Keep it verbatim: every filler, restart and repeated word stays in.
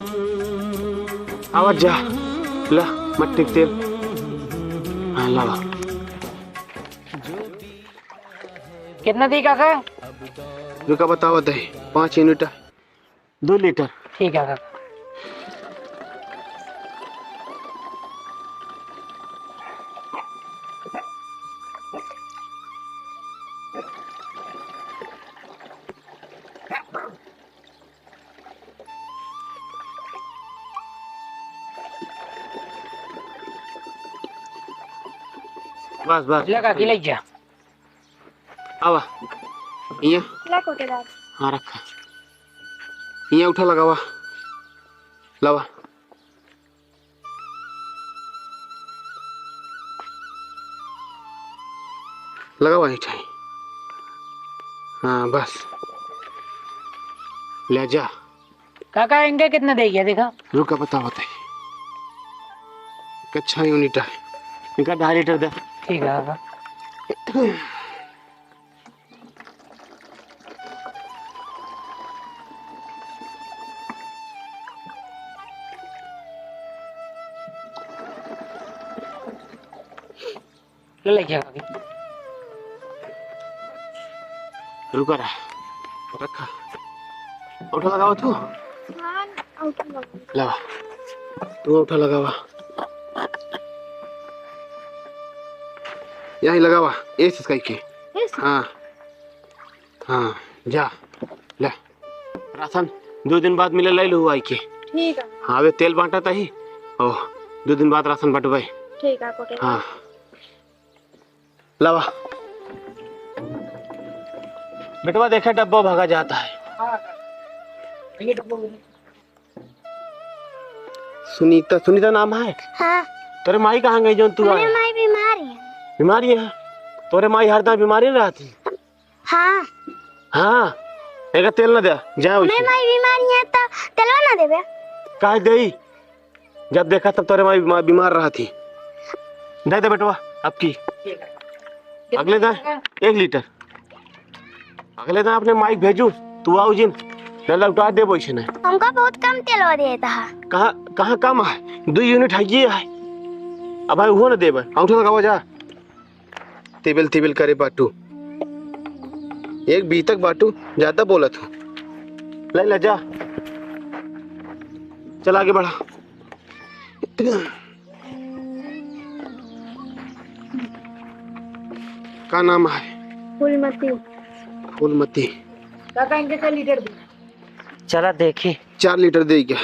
आवा जा, ला मट्टी के तेल। हाँ, लावा। कितना दी काका? रुका, बतावत है, पाँच यूनिट। दो लीटर। ठीक है काका। बस, बस। ले काकी, ले जा। आवा। इया। ला कोटेदार। हाँ, रखा। इया उठा लगावा। लावा। लगावा इठाई। हाँ, बस। ले जा। काका, इनके कितना दे गया, देखा? रुका, बतावत है। अच्छा यूनिट है। इनका ढाई लीटर दे। ठीक है काका। ले, ले जा अभी। रुका रहा, रखा। उठा लगावा तू। हाँ, उठा लगावा। लावा, तू उठा लगावा। यहीं लगावा, ऐसे कइके। ऐसे? हाँ, हाँ, जा, ले। राशन दो दिन बाद मिले, ले लो आई के। ठीक है। हाँ, अबे तेल बांटा तही। ओ, दो दिन बाद राशन बंटबे। ठीक है, कोटेदार। हाँ। लावा। बेटवा, देखे, डब्बा भागा जाता है। हाँ, ये डब्बा। सुनीता, सुनीता नाम है? हाँ। तोरे माई कहाँ गई, जौन तू हमरे आया? माई बीमार है। बीमारी है? तोरे माई हरदम बीमारी रहती? हाँ। हाँ। एका तेल ना दे, जा हमरे वैसे। माई बीमार है तो तेलवा ना देबे? काहे देई? जब देखा तब तोरे माई बीमार, बीमार रहत ही। दे दे बेटवा, अब की। अगले दिन एक लीटर। अगले दिन अपने माई भेजू, तू आऊ जिन, ना लौटा देबो इसे ना। हमका बहुत कम तेलवा देता है। कहाँ, कहाँ कम है? दो यूनिट है ये है। अब भाई वो ना देबे, अंगूठा लगावा जा। तिबिल तिबिल करे बाटू। एक बीतक बाटू, ज्यादा बोलत हो। ले, ले जा। चल आगे बढ़ा। का नाम है? फूलमती। फूलमती। काका, इनके कै लीटर दी? चला देखी। चार लीटर दे क्या?